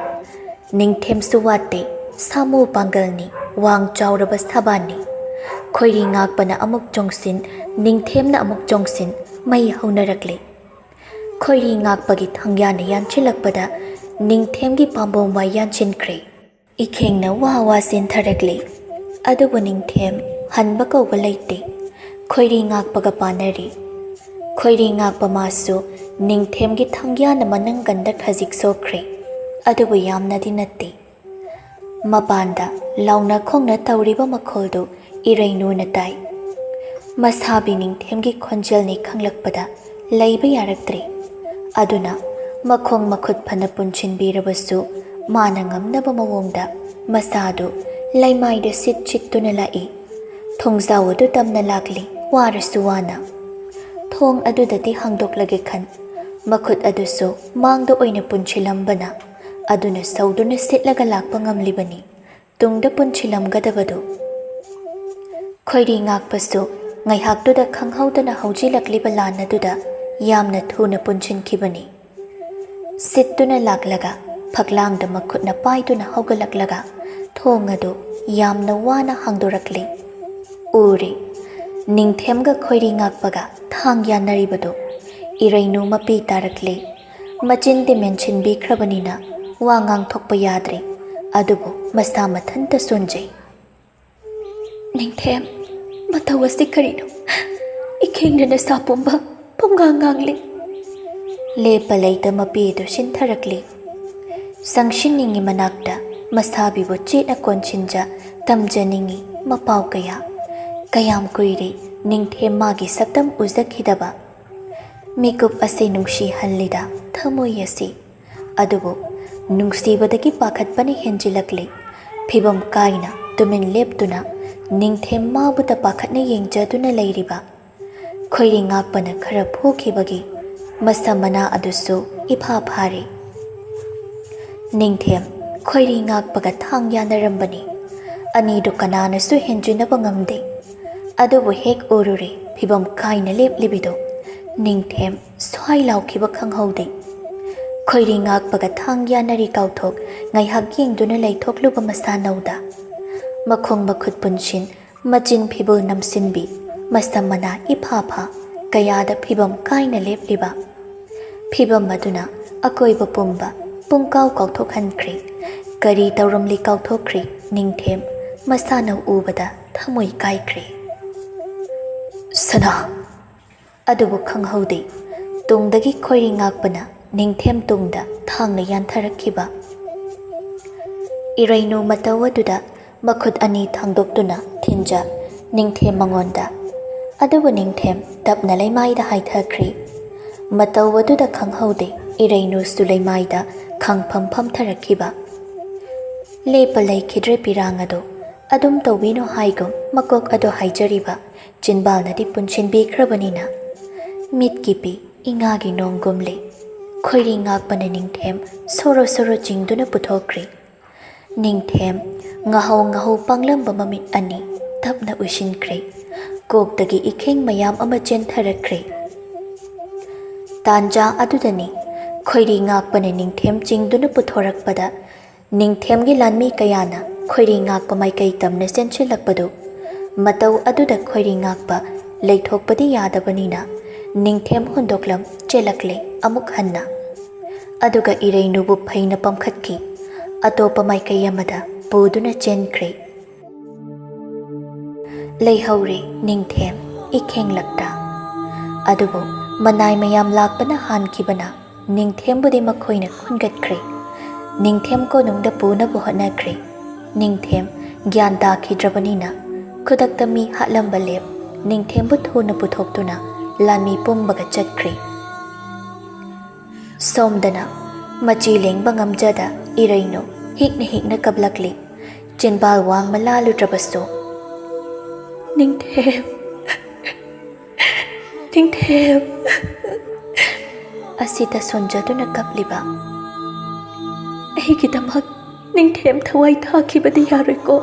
ꯅꯤꯡꯊꯦꯝꯁꯨ ꯋꯥꯠꯇꯦ, ꯁꯥꯃꯨ ꯄꯥꯡꯒꯜꯅꯤ, ꯋꯥꯡ ꯆꯥꯎꯔꯕ ꯁꯕꯥꯟꯅꯤ꯫ ꯈꯣꯏꯔꯤ ꯉꯥꯛꯄꯅ ꯑꯃꯨꯛ ꯆꯣꯡꯁꯤꯟ, ꯅꯤꯡꯊꯦꯝꯅ ꯑꯃꯨꯛ ꯆꯣꯡꯁꯤꯟ, ꯃꯩ ꯍꯧꯅꯔꯛꯂꯦ꯫ ꯈꯣꯏꯔꯤ ꯉꯥꯛꯄꯒꯤ ꯊꯥꯡꯌꯥꯅ ꯌꯥꯟꯁꯤꯜꯂꯛꯄꯗ ꯅꯤꯡꯊꯦꯝꯒꯤ ꯄꯥꯝꯕꯣꯝ ꯋꯥꯏ ꯌꯥꯟꯁꯤꯟꯈ꯭ꯔꯦ꯫ ꯏꯈꯦꯡꯅ ꯋꯥ ꯋꯥ ꯆꯦꯟꯊꯔꯛꯂꯦ꯫ ꯑꯗꯨꯕꯨ ꯅꯤꯡꯊꯦꯝ ꯍꯟꯕ ꯀꯧꯕ ꯂꯩꯇꯦ꯫ ꯈꯣꯏꯔꯤ ꯉꯥꯛꯄꯒ ꯄꯥꯟꯅꯔꯤ꯫ ꯈꯣꯏꯔꯤ ꯉꯥꯛꯄ ꯃꯥꯁꯨ ꯅꯤꯡꯊꯦꯝꯒꯤ ꯊꯥꯡꯌꯥꯅ ꯃꯅꯪꯒꯟꯗ ꯈꯖꯤꯛ ꯁꯣꯛꯈ꯭ꯔꯦ꯫ ꯑꯗꯨꯕꯨ ꯌꯥꯝꯅꯗꯤ ꯅꯠꯇꯦ꯫ ꯃꯄꯥꯟꯗ ꯂꯥꯎꯅ ꯈꯣꯡꯅ ꯇꯧꯔꯤꯕ ꯃꯈꯣꯜꯗꯨ ꯏꯔꯩꯅꯨꯅ ꯇꯥꯏ꯫ ꯃꯁꯥꯕꯤ ꯅꯤꯡꯊꯦꯝꯒꯤ ꯈꯣꯟꯖꯦꯜꯅꯤ ꯈꯪꯂꯛꯄꯗ ꯂꯩꯕ ꯌꯥꯔꯛꯇ꯭ꯔꯦ꯫ ꯑꯗꯨꯅ ꯃꯈꯣꯡ ꯃꯈꯨꯠ ꯐꯅ ꯄꯨꯟꯁꯤꯟꯕꯤꯔꯕꯁꯨ ꯃꯥꯅ ꯉꯝꯅꯕ ꯃꯑꯣꯡꯗ ꯃꯁꯥꯗꯨ ꯂꯩꯃꯥꯏꯗ ꯁꯤꯠ ꯁꯤꯠꯇꯨꯅ ꯂꯥꯛꯏ꯫ ꯊꯣꯡꯖꯥꯎ ꯑꯗꯨ ꯇꯝꯅ ꯂꯥꯛꯂꯤ, ꯋꯥꯔꯁꯨ ꯋꯥꯅ꯫ ꯊꯣꯡ ꯑꯗꯨꯗꯗꯤ ꯍꯥꯡꯗꯣꯛꯂꯒꯦ ꯈꯟ, ꯃꯈꯨꯠ ꯑꯗꯨꯁꯨ ꯃꯥꯡꯗ ꯑꯣꯏꯅ ꯄꯨꯟꯁꯤꯜꯂꯝꯕꯅ ꯑꯗꯨꯅ ꯁꯧꯗꯨꯅ ꯁꯤꯠꯂꯒ ꯂꯥꯛꯄ ꯉꯝꯂꯤꯕꯅꯤ꯫ ꯇꯨꯡꯗ ꯄꯨꯟꯁꯤꯜꯂꯝꯒꯗꯕꯗꯨ꯫ ꯈꯣꯏꯔꯤ ꯉꯥꯛꯄꯁꯨ ꯉꯥꯏꯍꯥꯛꯇꯨꯗ ꯈꯪꯍꯧꯗꯅ ꯍꯧꯖꯤꯜꯂꯛꯂꯤꯕ ꯂꯥꯟ ꯑꯗꯨꯗ ꯌꯥꯝꯅ ꯊꯨꯅ ꯄꯨꯟꯁꯤꯟꯈꯤꯕꯅꯤ꯫ ꯁꯤꯠꯇꯨꯅ ꯂꯥꯛꯂꯒ ꯐꯛꯂꯥꯡꯗ ꯃꯈꯨꯠꯅ ꯄꯥꯏꯗꯨꯅ ꯍꯧꯒꯠꯂꯛꯂꯒ ꯊꯣꯡ ꯑꯗꯨ ꯌꯥꯝꯅ ꯋꯥꯅ ꯍꯥꯡꯗꯣꯔꯛꯂꯤ꯫ ꯎꯔꯦ, ꯅꯤꯡꯊꯦꯝꯒ ꯈꯣꯏꯔꯤ ꯉꯥꯛꯄꯒ ꯊꯥꯡ ꯌꯥꯟꯅꯔꯤꯕꯗꯨ ꯏꯔꯩꯅꯨ ꯃꯄꯤ ꯇꯥꯔꯛꯂꯤ꯫ ꯃꯆꯤꯟꯗꯤ ꯃꯦꯟꯁꯤꯟꯕꯤꯈ꯭ꯔꯕꯅꯤꯅ ꯋꯥ ꯉꯥꯡꯊꯣꯛꯄ ꯌꯥꯗ꯭ꯔꯦ꯫ ꯑꯗꯨꯕꯨ ꯃꯁꯥ ꯃꯊꯟꯇ ꯁꯣꯟꯖꯩ꯫ "ꯅꯤꯡꯊꯦꯝ, ꯃꯇꯧ ꯑꯁꯤ ꯀꯔꯤꯅꯣ? ꯏꯈꯦꯡꯅ ꯅꯁꯥ ꯄꯨꯝꯕ ꯄꯨꯡꯉꯥꯡ ꯉꯥꯡꯂꯤ꯫" ꯂꯦꯞꯄ ꯂꯩꯇ ꯃꯄꯤ ꯑꯗꯨ ꯁꯤꯟꯊꯔꯛꯂꯤ꯫ ꯁꯪꯁꯤꯟꯅꯤꯡꯉꯤ ꯃꯅꯥꯛꯇ ꯃꯁꯥꯕꯤꯕꯨ ꯆꯦꯠꯅ ꯀꯣꯟꯁꯤꯟꯖ ꯇꯝꯖꯅꯤꯡꯉꯤ ꯃꯄꯥꯎ ꯀꯌꯥ꯫ ꯀꯌꯥꯝ ꯀꯨꯏꯔꯦ ꯅꯤꯡꯊꯦꯝ ꯃꯥꯒꯤ ꯁꯛꯇꯝ ꯎꯖꯈꯤꯗꯕ꯫ ꯃꯤꯀꯨꯞ ꯑꯁꯤ ꯅꯨꯡꯁꯤꯍꯜꯂꯤꯗ ꯊꯃꯣꯏ ꯑꯁꯤ꯫ ꯑꯗꯨꯕꯨ ꯅꯨꯡꯁꯤꯕꯗꯒꯤ ꯄꯥꯈꯠꯄꯅ ꯍꯦꯟꯖꯤꯜꯂꯛꯂꯤ꯫ ꯐꯤꯕꯝ ꯀꯥꯏꯅ ꯇꯨꯃꯤꯟ ꯂꯦꯞꯇꯨꯅ ꯅꯤꯡꯊꯦꯝ ꯃꯥꯕꯨꯇ ꯄꯥꯈꯠꯅ ꯌꯦꯡꯖꯗꯨꯅ ꯂꯩꯔꯤꯕ ꯈꯣꯏꯔꯤ ꯉꯥꯛꯄꯅ ꯈꯔ ꯐꯨꯈꯤꯕꯒꯤ ꯃꯁꯝ ꯃꯅꯥ ꯑꯗꯨꯁꯨ ꯏꯐꯥ ꯐꯥꯔꯦ꯫ ꯅꯤꯡꯊꯦꯝ ꯈꯣꯏꯔꯤ ꯉꯥꯛꯄꯒ ꯊꯥꯡ ꯌꯥꯅꯔꯝꯕꯅꯤ꯫ ꯑꯅꯤꯗꯨ ꯀꯅꯥꯅꯁꯨ ꯍꯦꯟꯖꯤꯟꯅꯕ ꯉꯝꯗꯦ꯫ ꯑꯗꯨꯕꯨ ꯍꯦꯛ ꯎꯔꯨꯔꯦ ꯐꯤꯕꯝ ꯀꯥꯏꯅ ꯂꯦꯞꯂꯤꯕꯤꯗꯨ, ꯅꯤꯡꯊꯦꯝ ꯁ꯭ꯋꯥꯏ ꯂꯥꯎꯈꯤꯕ ꯈꯪꯍꯧꯗꯦ꯫ ꯈꯣꯏꯔꯤ ꯉꯥꯛꯄꯒ ꯊꯥꯡ ꯌꯥꯅꯔꯤ ꯀꯥꯎꯊꯣꯛ ꯉꯥꯏꯍꯥꯛ ꯌꯦꯡꯗꯨꯅ ꯂꯩꯊꯣꯛꯂꯨꯕ ꯃꯁꯥꯅꯧꯗ ꯃꯈꯣꯡ ꯃꯈꯨꯠ ꯄꯨꯟꯁꯤꯟ, ꯃꯆꯤꯟ ꯐꯤꯕꯨꯜ ꯅꯝꯁꯤꯟꯕꯤ, ꯃꯁꯝ ꯃꯅꯥ ꯏꯐꯥ ꯐꯥ, ꯀꯌꯥꯗ ꯐꯤꯕꯝ ꯀꯥꯏꯅ ꯂꯦꯞꯂꯤꯕ꯫ ꯐꯤꯕꯝ ꯑꯗꯨꯅ ꯑꯀꯣꯏꯕ ꯄꯨꯝꯕ ꯄꯨꯡꯀꯥꯎ ꯀꯥꯎꯊꯣꯛꯍꯟꯈ꯭ꯔꯦ꯫ ꯀꯔꯤ ꯇꯧꯔꯝꯂꯤ ꯀꯥꯎꯊꯣꯛꯈ꯭ꯔꯦ꯫ ꯅꯤꯡꯊꯦꯝ ꯃꯁꯥꯅ ꯎꯕꯗ ꯊꯃꯣꯏ ꯀꯥꯏꯈ꯭ꯔꯦ꯫ "ꯁꯅꯥ!" ꯑꯗꯨꯕꯨ ꯈꯪꯍꯧꯗꯦ꯫ ꯇꯨꯡꯗꯒꯤ ꯈꯣꯏꯔꯤ ꯉꯥꯛꯄꯅ ꯅꯤꯡꯊꯦꯝ ꯇꯨꯡꯗ ꯊꯥꯡꯅ ꯌꯥꯟꯊꯔꯛꯈꯤꯕ꯫ ꯏꯔꯩꯅꯨ ꯃꯇꯧ ꯑꯗꯨꯗ ꯃꯈꯨꯠ ꯑꯅꯤ ꯊꯥꯡꯗꯣꯛꯇꯨꯅ ꯊꯤꯟꯖ ꯅꯤꯡꯊꯦꯝ ꯃꯉꯣꯟꯗ꯫ ꯑꯗꯨꯕꯨ ꯅꯤꯡꯊꯦꯝ ꯇꯞꯅ ꯂꯩꯃꯥꯏꯗ ꯍꯥꯏꯊꯈ꯭ꯔꯦ꯫ ꯃꯇꯧ ꯑꯗꯨꯗ ꯈꯪꯍꯧꯗꯦ ꯏꯔꯩꯅꯨꯁꯨ ꯂꯩꯃꯥꯏꯗ ꯈꯪꯐꯝ ꯐꯝꯊꯔꯛꯈꯤꯕ꯫ ꯂꯦꯞꯄ ꯂꯩꯈꯤꯗ꯭ꯔꯦ ꯄꯤꯔꯥꯡ ꯑꯗꯨ꯫ ꯑꯗꯨꯝ ꯇꯧꯕꯤꯅꯨ ꯍꯥꯏꯒꯨꯝ ꯃꯀꯣꯛ ꯑꯗꯨ ꯍꯥꯏꯖꯔꯤꯕ ꯆꯤꯟꯕꯥꯜꯅꯗꯤ ꯄꯨꯟꯁꯤꯟꯕꯤꯈ꯭ꯔꯕꯅꯤꯅ꯫ ꯃꯤꯠꯀꯤ ꯄꯤ ꯏꯉꯥꯒꯤ ꯅꯣꯡꯒꯨꯝꯂꯤ꯫ ꯈꯣꯏꯔꯤ ꯉꯥꯛꯄꯅ ꯅꯤꯡꯊꯦꯝ ꯁꯣꯔꯣ ꯁꯣꯔꯣ ꯆꯤꯡꯗꯨꯅ ꯄꯨꯊꯣꯛꯈ꯭ꯔꯦ꯫ ꯅꯤꯡꯊꯦꯝ ꯉꯥꯍꯧ ꯉꯥꯍꯧ ꯄꯥꯡꯂꯝꯕ ꯃꯃꯤꯠ ꯑꯅꯤ ꯇꯞꯅ ꯎꯏꯁꯤꯟꯈ꯭ꯔꯦ꯫ ꯀꯣꯛꯇꯒꯤ ꯏꯈꯦꯡ ꯃꯌꯥꯝ ꯑꯃ ꯆꯦꯟꯊꯔꯛꯈ꯭ꯔꯦ꯫ ꯇꯥꯟꯖꯥ ꯑꯗꯨꯗꯅꯤ ꯈꯣꯏꯔꯤ ꯉꯥꯛꯄꯅ ꯅꯤꯡꯊꯦꯝ ꯆꯤꯡꯗꯨꯅ ꯄꯨꯊꯣꯔꯛꯄꯗ ꯅꯤꯡꯊꯦꯝꯒꯤ ꯂꯥꯟꯃꯤ ꯀꯌꯥꯅ ꯈꯣꯏꯔꯤ ꯉꯥꯛꯄ ꯃꯥꯏꯀꯩ ꯇꯝꯅ ꯆꯦꯟꯁꯤꯜꯂꯛꯄꯗꯨ ꯃꯇꯧ ꯑꯗꯨꯗ ꯈꯣꯏꯔꯤ ꯉꯥꯛꯄ ꯂꯩꯊꯣꯛꯄꯗꯤ ꯌꯥꯗꯕꯅꯤꯅ ꯅꯤꯡꯊꯦꯝ ꯍꯨꯟꯗꯣꯛꯂꯝ ꯆꯦꯜꯂꯛꯂꯦ ꯑꯃꯨꯛ ꯍꯟꯅ꯫ ꯑꯗꯨꯒ ꯏꯔꯩꯅꯨꯕꯨ ꯐꯩꯅ ꯄꯝꯈꯠꯈꯤ꯫ ꯑꯇꯣꯞꯄ ꯃꯥꯏꯀꯩ ꯑꯃꯗ ꯄꯨꯗꯨꯅ ꯆꯦꯟꯈ꯭ꯔꯦ꯫ ꯂꯩꯍꯧꯔꯦ ꯅꯤꯡꯊꯦꯝ ꯏꯈꯦꯡꯂꯛꯇ꯫ ꯑꯗꯨꯕꯨ ꯃꯅꯥꯏ ꯃꯌꯥꯝ ꯂꯥꯛꯄꯅ ꯍꯥꯟꯈꯤꯕꯅ ꯅꯤꯡꯊꯦꯝꯕꯨꯗꯤ ꯃꯈꯣꯏꯅ ꯈꯨꯟꯒꯠꯈ꯭ꯔꯦ꯫ ꯅꯤꯡꯊꯦꯝ ꯀꯣꯅꯨꯡꯗ ꯄꯨꯅꯕ ꯍꯣꯠꯅꯈ꯭ꯔꯦ꯫ ꯅꯤꯡꯊꯦꯝ ꯒ꯭ꯌꯥꯟ ꯇꯥꯈꯤꯗ꯭ꯔꯕꯅꯤꯅ ꯈꯨꯗꯛꯇ ꯃꯤ ꯍꯥꯠꯂꯝꯕ ꯂꯦꯞ ꯅꯤꯡꯊꯦꯝꯕꯨ ꯊꯨꯅ ꯄꯨꯊꯣꯛꯇꯨꯅ ꯂꯥꯟꯃꯤ ꯄꯨꯝꯕꯒ ꯆꯠꯈ꯭ꯔꯦ꯫ ꯁꯣꯝꯗꯅ ꯃꯆꯤ ꯂꯦꯡꯕ ꯉꯝꯖꯗ ꯏꯔꯩꯅꯨ ꯍꯤꯛꯅ ꯍꯤꯛꯅ ꯀꯞꯂꯛꯂꯤ꯫ ꯆꯤꯟꯕꯥꯜ ꯋꯥꯡꯃ ꯂꯥꯜꯂꯨꯗ꯭ꯔꯕꯁꯨ, "ꯅꯤꯡꯊꯦꯝ, ꯅꯤꯡꯊꯦꯝ" ꯑꯁꯤꯗ ꯁꯣꯟꯖꯗꯨꯅ ꯀꯞꯂꯤꯕ꯫ "ꯑꯩꯒꯤꯗꯃꯛ ꯅꯤꯡꯊꯦꯝ ꯊꯋꯥꯏ ꯊꯥꯈꯤꯕꯗꯤ ꯌꯥꯔꯣꯏꯀꯣ꯫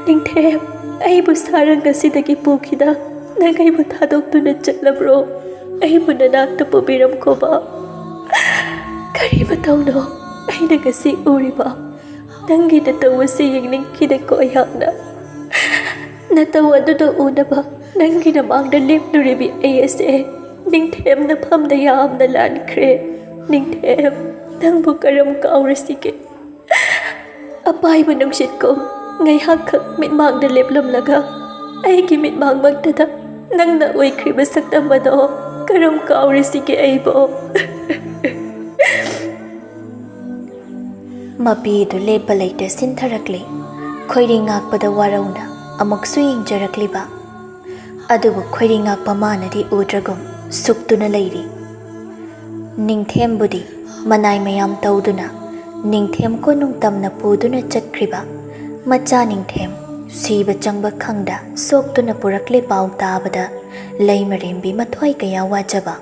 ꯅꯤꯡꯊꯦꯝ, ꯑꯩꯕꯨ ꯁꯥꯔꯪ ꯑꯁꯤꯗꯒꯤ ꯄꯨꯈꯤꯗ ꯅꯪ ꯑꯩꯕꯨ ꯊꯥꯗꯣꯛꯇꯨꯅ ꯆꯠꯂꯕ꯭ꯔꯣ? ꯑꯩꯕꯨ ꯅꯅꯥꯛꯇ ꯄꯨꯕꯤꯔꯝꯈꯣꯕ꯫ ꯀꯔꯤ ꯃꯇꯧꯅꯣ ꯑꯩꯅ ꯉꯁꯤ ꯎꯔꯤꯕ? ꯅꯪꯒꯤ ꯅꯇꯧ ꯑꯁꯤ ꯌꯦꯡꯅꯤꯡꯈꯤꯗꯦꯀꯣ ꯑꯩꯍꯥꯛꯅ꯫ ꯅꯇꯧ ꯑꯗꯨꯗ ꯎꯅꯕ ꯅꯪꯒꯤ ꯅꯃꯥꯡꯗ ꯂꯦꯞꯂꯨꯔꯤꯕꯤ ꯑꯩ ꯑꯁꯦ ꯅꯤꯡꯊꯦꯝꯅ ꯐꯝꯗ ꯌꯥꯝꯅ ꯂꯥꯟꯈ꯭ꯔꯦ꯫ ꯅꯤꯡꯊꯦꯝ, ꯅꯪꯕꯨ ꯀꯔꯝ ꯀꯥꯎꯔꯁꯤꯒꯦ? ꯑꯄꯥꯏꯕ ꯅꯨꯡꯁꯤꯠꯀꯨꯝ ꯉꯥꯏꯍꯥꯛꯈꯛ ꯃꯤꯠꯃꯥꯡꯗ ꯂꯦꯞꯂꯝꯂꯒ ꯑꯩꯒꯤ ꯃꯤꯠꯃꯥꯡꯃꯛꯇꯗ ꯅꯪꯅ ꯑꯣꯏꯈ꯭ꯔꯤꯕ ꯁꯛꯇꯝ ꯑꯗꯣ ꯀꯔꯝ ꯀꯥꯎꯔꯁꯤꯒꯦ ꯑꯩꯕꯣ?" ꯃꯄꯤꯗꯨ ꯂꯦꯞꯄ ꯂꯩꯇ ꯁꯤꯟꯊꯔꯛꯂꯦ꯫ ꯈꯣꯏꯔꯤ ꯉꯥꯛꯄꯗ ꯋꯥꯔꯧꯅ ꯑꯃꯨꯛꯁꯨ ꯌꯦꯡꯖꯔꯛꯂꯤꯕ꯫ ꯑꯗꯨꯕꯨ ꯈꯣꯏꯔꯤ ꯉꯥꯛꯄ ꯃꯥꯅꯗꯤ ꯎꯗ꯭ꯔꯒꯨꯝ ꯁꯨꯛꯇꯨꯅ ꯂꯩꯔꯤ꯫ ꯅꯤꯡꯊꯦꯝꯕꯨꯗꯤ ꯃꯅꯥꯏ ꯃꯌꯥꯝ ꯇꯧꯗꯨꯅ ꯅꯤꯡꯊꯦꯝ ꯀꯣꯅꯨꯡ ꯇꯝꯅ ꯄꯨꯗꯨꯅ ꯆꯠꯈ꯭ꯔꯤꯕ ꯃꯆꯥ ꯅꯤꯡꯊꯦꯝ ꯁꯤꯕ ꯆꯪꯕ ꯈꯪꯗ ꯁꯣꯛꯇꯨꯅ ꯄꯨꯔꯛꯂꯦ ꯄꯥꯎ ꯇꯥꯕꯗ ꯂꯩꯃꯔꯦꯝꯕꯤ ꯃꯊ꯭ꯋꯥꯏ ꯀꯌꯥ ꯋꯥꯖꯕ꯫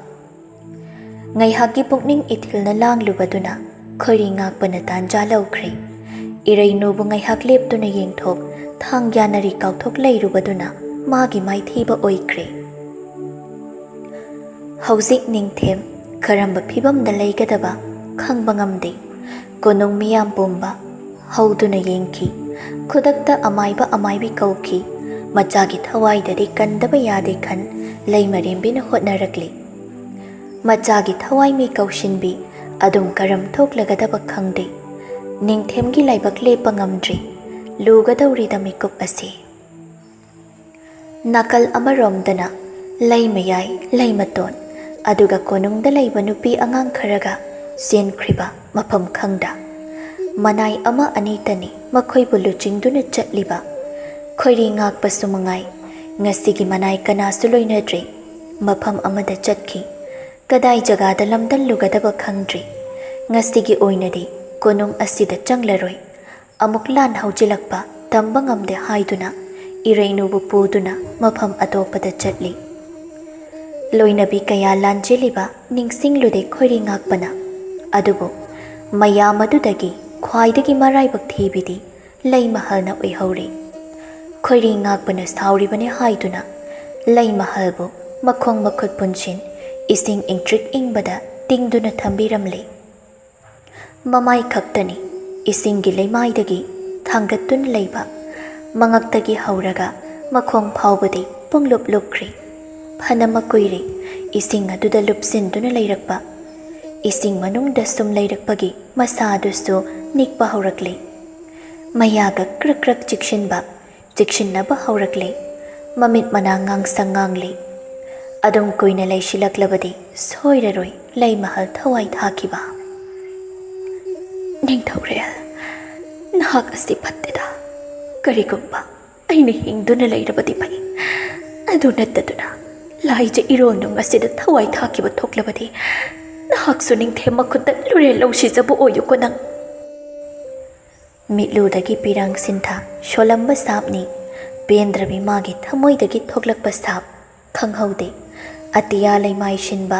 ꯉꯥꯏꯍꯥꯛꯀꯤ ꯄꯨꯛꯅꯤꯡ ꯏꯊꯤꯜꯅ ꯂꯥꯡꯂꯨꯕꯗꯨꯅ ꯈꯣꯏꯔꯤ ꯉꯥꯛꯄꯅ ꯇꯥꯟꯖꯥ ꯂꯧꯈ꯭ꯔꯦ꯫ ꯏꯔꯩꯅꯨꯕꯨ ꯉꯥꯏꯍꯥꯛ ꯂꯦꯞꯇꯨꯅ ꯌꯦꯡꯊꯣꯛ ꯊꯥꯡ ꯌꯥꯅꯔꯤ ꯀꯥꯎꯊꯣꯛ ꯂꯩꯔꯨꯕꯗꯨꯅ ꯃꯥꯒꯤ ꯃꯥꯏꯊꯤꯕ ꯑꯣꯏꯈ꯭ꯔꯦ꯫ ꯍꯧꯖꯤꯛ ꯅꯤꯡꯊꯦꯝ ꯀꯔꯝꯕ ꯐꯤꯕꯝꯗ ꯂꯩꯒꯗꯕ ꯈꯪꯕ ꯉꯝꯗꯦ꯫ ꯀꯣꯅꯨꯡ ꯃꯤꯌꯥꯝ ꯄꯨꯝꯕ ꯍꯧꯗꯨꯅ ꯌꯦꯡꯈꯤ꯫ ꯈꯨꯗꯛꯇ ꯑꯃꯥꯏꯕ ꯑꯃꯥꯏꯕꯤ ꯀꯧꯈꯤ꯫ ꯃꯆꯥꯒꯤ ꯊꯋꯥꯏꯗꯗꯤ ꯀꯟꯗꯕ ꯌꯥꯗꯦ ꯈꯟ ꯂꯩꯃꯔꯦꯝꯕꯤꯅ ꯍꯣꯠꯅꯔꯛꯂꯤ꯫ ꯃꯆꯥꯒꯤ ꯊꯋꯥꯏ ꯃꯤ ꯀꯧꯁꯤꯟꯕꯤ ꯑꯗꯨꯝ ꯀꯔꯝ ꯊꯣꯛꯂꯒꯗꯕ ꯈꯪꯗꯦ꯫ ꯅꯤꯡꯊꯦꯝꯒꯤ ꯂꯥꯏꯕꯛ ꯂꯦꯞꯄ ꯉꯝꯗ꯭ꯔꯤ꯫ ꯂꯨꯒꯗꯧꯔꯤꯗ ꯃꯤꯀꯨꯞ ꯑꯁꯤ꯫ ꯅꯥꯀꯜ ꯑꯃꯔꯣꯝꯗꯅ ꯂꯩ ꯃꯌꯥꯏ, ꯂꯩ ꯃꯇꯣꯟ, ꯑꯗꯨꯒ ꯀꯣꯅꯨꯡꯗ ꯂꯩꯕ ꯅꯨꯄꯤ ꯑꯉꯥꯡ ꯈꯔꯒ ꯆꯦꯟꯈ꯭ꯔꯤꯕ ꯃꯐꯝ ꯈꯪꯗ꯫ ꯃꯅꯥꯏ ꯑꯃ ꯑꯅꯤꯇꯅꯤ ꯃꯈꯣꯏꯕꯨ ꯂꯨꯆꯤꯡꯗꯨꯅ ꯆꯠꯂꯤꯕ꯫ ꯈꯣꯏꯔꯤ ꯉꯥꯛꯄꯁꯨ ꯃꯉꯥꯏ꯫ ꯉꯁꯤꯒꯤ ꯃꯅꯥꯏ ꯀꯅꯥꯁꯨ ꯂꯣꯏꯅꯗ꯭ꯔꯤ꯫ ꯃꯐꯝ ꯑꯃꯗ ꯆꯠꯈꯤ꯫ ꯀꯗꯥꯏ ꯖꯒꯥꯗ ꯂꯝꯗꯜꯂꯨꯒꯗꯕ ꯈꯪꯗ꯭ꯔꯤ꯫ ꯉꯁꯤꯒꯤ ꯑꯣꯏꯅꯗꯤ ꯀꯣꯅꯨꯡ ꯑꯁꯤꯗ ꯆꯪꯂꯔꯣꯏ꯫ ꯑꯃꯨꯛ ꯂꯥꯟ ꯍꯧꯖꯤꯜꯂꯛꯄ ꯇꯝꯕ ꯉꯝꯗꯦ ꯍꯥꯏꯗꯨꯅ ꯏꯔꯩꯅꯨꯕꯨ ꯄꯨꯗꯨꯅ ꯃꯐꯝ ꯑꯇꯣꯞꯄꯗ ꯆꯠꯂꯤ꯫ ꯂꯣꯏꯅꯕꯤ ꯀꯌꯥ ꯂꯥꯟꯖꯦꯜꯂꯤꯕ ꯅꯤꯡꯁꯤꯡꯂꯨꯗꯦ ꯈꯣꯏꯔꯤ ꯉꯥꯛꯄꯅ꯫ ꯑꯗꯨꯕꯨ ꯃꯌꯥꯝ ꯑꯗꯨꯗꯒꯤ ꯈ꯭ꯋꯥꯏꯗꯒꯤ ꯃꯔꯥꯏꯕꯛ ꯊꯤꯕꯤꯗꯤ ꯂꯩꯃꯍꯜꯅ ꯑꯣꯏꯍꯧꯔꯤ꯫ ꯈꯣꯏꯔꯤ ꯉꯥꯛꯄꯅ ꯁꯥꯎꯔꯤꯕꯅꯤ ꯍꯥꯏꯗꯨꯅ ꯂꯩꯃꯍꯜꯕꯨ ꯃꯈꯣꯡ ꯃꯈꯨꯠ ꯄꯨꯟꯁꯤꯟ ꯏꯁꯤꯡ ꯏꯪꯇ꯭ꯔꯤꯛ ꯏꯪꯕꯗ ꯇꯤꯡꯗꯨꯅ ꯊꯝꯕꯤꯔꯝꯂꯤ꯫ ꯃꯃꯥꯏ ꯈꯛꯇꯅꯤ ꯏꯁꯤꯡꯒꯤ ꯂꯩꯃꯥꯏꯗꯒꯤ ꯊꯥꯡꯒꯠꯇꯨꯅ ꯂꯩꯕ꯫ ꯃꯉꯛꯇꯒꯤ ꯍꯧꯔꯒ ꯃꯈꯣꯡ ꯐꯥꯎꯕꯗꯤ ꯄꯨꯡꯂꯨꯞ ꯂꯨꯞꯈ꯭ꯔꯤ꯫ ꯐꯅ ꯃꯀꯨꯏꯔꯦ ꯏꯁꯤꯡ ꯑꯗꯨꯗ ꯂꯨꯞꯁꯤꯟꯗꯨꯅ ꯂꯩꯔꯛꯄ꯫ ꯏꯁꯤꯡ ꯃꯅꯨꯡꯗ ꯁꯨꯝ ꯂꯩꯔꯛꯄꯒꯤ ꯃꯁꯥ ꯑꯗꯨꯁꯨ ꯅꯤꯛꯄ ꯍꯧꯔꯛꯂꯦ꯫ ꯃꯌꯥꯒ ꯀ꯭ꯔꯛ ꯀ꯭ꯔꯛ ꯆꯤꯛꯁꯤꯟꯕ, ꯆꯤꯛꯁꯤꯟꯅꯕ ꯍꯧꯔꯛꯂꯦ꯫ ꯃꯃꯤꯠ ꯃꯅꯥ ꯉꯥꯡꯁꯪ ꯉꯥꯡꯂꯦ꯫ ꯑꯗꯨꯝ ꯀꯨꯏꯅ ꯂꯩꯁꯤꯜꯂꯛꯂꯕꯗꯤ ꯁꯣꯏꯔꯔꯣꯏ ꯂꯩꯃꯍꯜ ꯊꯋꯥꯏ ꯊꯥꯈꯤꯕ꯫ ꯅꯤꯡꯊꯧꯔꯦꯜ, ꯅꯍꯥꯛ ꯑꯁꯤ ꯐꯠꯇꯦꯗ꯫ ꯀꯔꯤꯒꯨꯝꯕ ꯑꯩꯅ ꯍꯤꯡꯗꯨꯅ ꯂꯩꯔꯕꯗꯤ ꯐꯩ꯫ ꯑꯗꯨ ꯅꯠꯇꯗꯨꯅ ꯂꯥꯏꯖ ꯏꯔꯣꯟꯅꯨꯡ ꯑꯁꯤꯗ ꯊꯋꯥꯏ ꯊꯥꯈꯤꯕ ꯊꯣꯛꯂꯕꯗꯤ ꯅꯍꯥꯛꯁꯨ ꯅꯤꯡꯊꯦꯝ ꯃꯈꯨꯠꯇ ꯂꯨꯔꯦꯜ ꯂꯧꯁꯤꯖꯕ ꯑꯣꯏꯌꯨꯀꯣ ꯅꯪ꯫ ꯃꯤꯠꯂꯨꯗꯒꯤ ꯄꯤꯔꯥꯡ ꯁꯤꯟꯊꯥ ꯁꯣꯜꯂꯝꯕ ꯁꯥꯞꯅꯤ꯫ ꯄꯦꯟꯗ꯭ꯔꯕꯤ ꯃꯥꯒꯤ ꯊꯃꯣꯏꯗꯒꯤ ꯊꯣꯛꯂꯛꯄ ꯁꯥꯞ ꯈꯪꯍꯧꯗꯦ꯫ ꯑꯇꯤꯌꯥ ꯂꯩꯃꯥꯏ ꯁꯤꯟꯕ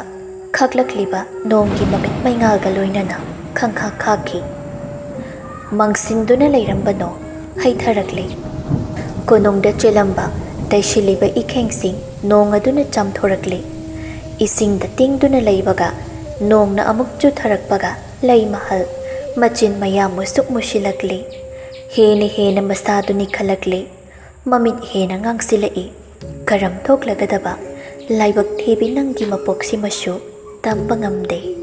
ꯈꯥꯛꯂꯛꯂꯤꯕ ꯅꯣꯡꯒꯤ ꯃꯃꯤꯠ ꯃꯩꯉꯥꯜꯒ ꯂꯣꯏꯅꯅ ꯈꯪꯈꯥ ꯈꯥꯛꯈꯤ꯫ ꯃꯪꯁꯤꯟꯗꯨꯅ ꯂꯩꯔꯝꯕ ꯅꯣꯡ ꯍꯩꯊꯔꯛꯂꯦ꯫ ꯀꯣꯅꯨꯡꯗ ꯆꯦꯜꯂꯝꯕ ꯇꯩꯁꯤꯜꯂꯤꯕ ꯏꯈꯦꯡꯁꯤꯡ ꯅꯣꯡ ꯑꯗꯨꯅ ꯆꯥꯝꯊꯣꯔꯛꯂꯤ꯫ ꯏꯁꯤꯡꯗ ꯇꯤꯡꯗꯨꯅ ꯂꯩꯕꯒ ꯅꯣꯡꯅ ꯑꯃꯨꯛ ꯆꯨꯊꯔꯛꯄꯒ ꯂꯩ ꯃꯍꯜ ꯃꯆꯤꯟ ꯃꯌꯥ ꯃꯨꯁꯨꯛ ꯃꯨꯁꯤꯜꯂꯛꯂꯤ꯫ ꯍꯦꯟꯅ ꯍꯦꯟꯅ ꯃꯁꯥꯗꯨ ꯅꯤꯛꯈꯠꯂꯛꯂꯤ꯫ ꯃꯃꯤꯠ ꯍꯦꯟꯅ ꯉꯥꯡꯁꯤꯜꯂꯛꯏ꯫ ꯀꯔꯝ ꯊꯣꯛꯂꯒꯗꯕ ꯂꯥꯏꯕꯛ ꯊꯤꯕꯤ ꯅꯪꯒꯤ ꯃꯄꯣꯛꯁꯤꯃꯁꯨ ꯇꯝꯕ ꯉꯝꯗꯦ꯫